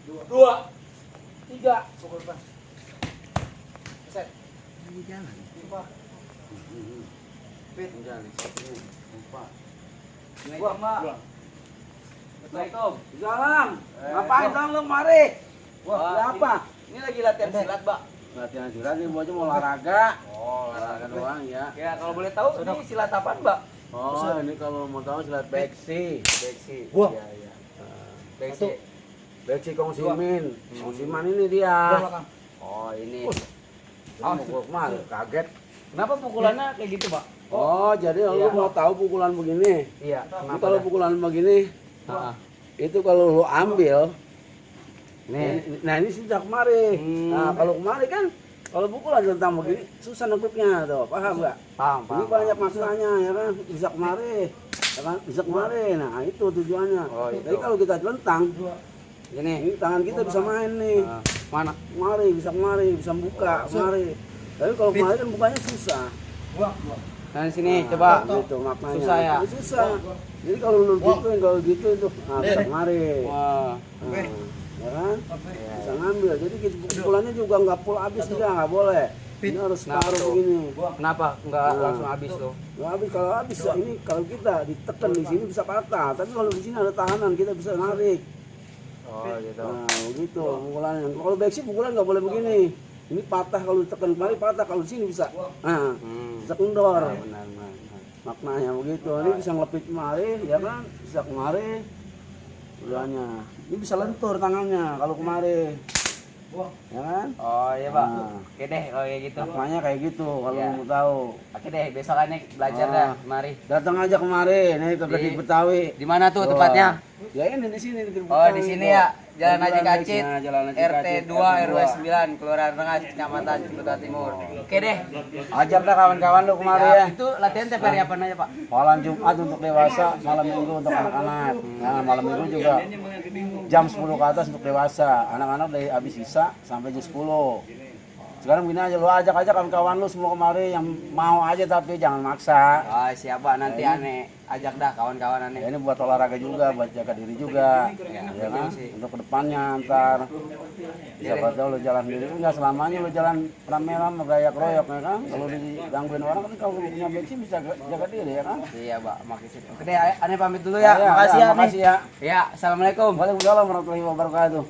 2, 3. Pukul Pak. Set. Ini jalan. Coba. Fit jalan. Lupa. Gua, Mak. Assalamualaikum. Jalan. Ngapain dong lu mari? Wah, Ada apa? Ini lagi latihan silat, Pak. Latihan silat nih, bocah mau olahraga. Oh, Olahraga doang ya. Ya, kalau boleh tahu ini silat apaan, Mbak? Oh, ini kalau mau tahu silat beksi. Beksi. Wah. Iya, iya. Beksi. Beksi Kong Simin. Kong Siman ini dia. Oh, ini. Oh, mau kemana? Kaget. Kenapa pukulannya kayak gitu, Pak? Oh, jadi lu Iya. mau tahu pukulan begini? Iya. Ini kalau pukulan begini, Heeh. itu kalau lu ambil, Nih. nah ini sudah kemari. Hmm. Nah, kalau kemari kan, kalau pukulan tentang begini, susah nutupnya tuh, paham nggak? Paham, Ini banyak maknanya ya kan, bisa kemari, ya kan? Bisa kemari. Nah itu tujuannya. Oh, itu. Jadi kalau kita telentang, Ini. ini tangan kita bisa main nih. Mana? Kemari, bisa buka, kemari. Tapi kalau kemari kan bukanya susah. Nah, sini coba. Gitu maknanya. Susah ya? Ini susah. Jadi kalau lu gituin, kalau gitu itu, nah, bisa kemari. Wah. Nah, ya kan? Bisa ngambil. Jadi pukulannya juga nggak full habis dia, nggak boleh. Ini harus Nah, separuh tuh. begini. Kenapa enggak Nah. langsung habis tuh? Nggak habis, kalau habis ini kalau kita ditekan di sini bisa patah. Tapi kalau di sini ada tahanan, kita bisa narik. Oh, gitu. Nah, begitu pukulannya. Kalau beksi pukulan nggak boleh begini. Ini patah kalau ditekan kembali patah, kalau di sini bisa. Nah, bisa kendor. Benar, benar. Maknanya begitu. Ini bisa ngelepit kemari, ya kan? Bisa kemari. Tujuannya. Ini bisa lentur tangannya kalau kemari. Ya kan? Oh, iya, Pak. Nah. Oke deh kalau kayak gitu. Maknanya kayak gitu kalau Iya. mau tahu. Oke deh, besokannya belajar Oh. dah, mari. Datang aja kemari, nih ke Gede Di- Betawi. Di mana tuh Wah. tempatnya? Ya ini di sini di Gede Oh, di Betawi, sini kok. ya. Jalan Haji Jalan Kacit, Haji- Jalan Haji RT Kacit, 2 RT RW 9, Kelurahan Rengas, Kecamatan Ciputat Timur. Oke deh. Ajak dah kawan-kawan lu kemari ya. Itu latihan tiap hari apa aja, Pak? Malam Jumat untuk dewasa, malam Minggu untuk anak-anak. Nah, malam Minggu juga jam 10 ke atas untuk dewasa. Anak-anak dari habis sisa sampai jam 10. Sekarang gini aja, lu ajak aja kawan-kawan lu semua kemari yang mau aja tapi jangan maksa. Oh, siapa nanti aneh ajak dah kawan-kawan aneh. Ya, ini buat olahraga juga, buat jaga diri juga, ya kan? Untuk kedepannya ntar, siapa tahu lu jalan sendiri, nggak selamanya lu jalan rame-rame gaya keroyok, ya kan? Kalau digangguin orang kan kalau lu punya bensin bisa jaga diri, ya kan? Iya, Pak, makasih. Oke deh, aneh pamit dulu ya. Makasih ya, makasih nih. ya. Ya, assalamualaikum. Waalaikumsalam warahmatullahi wabarakatuh.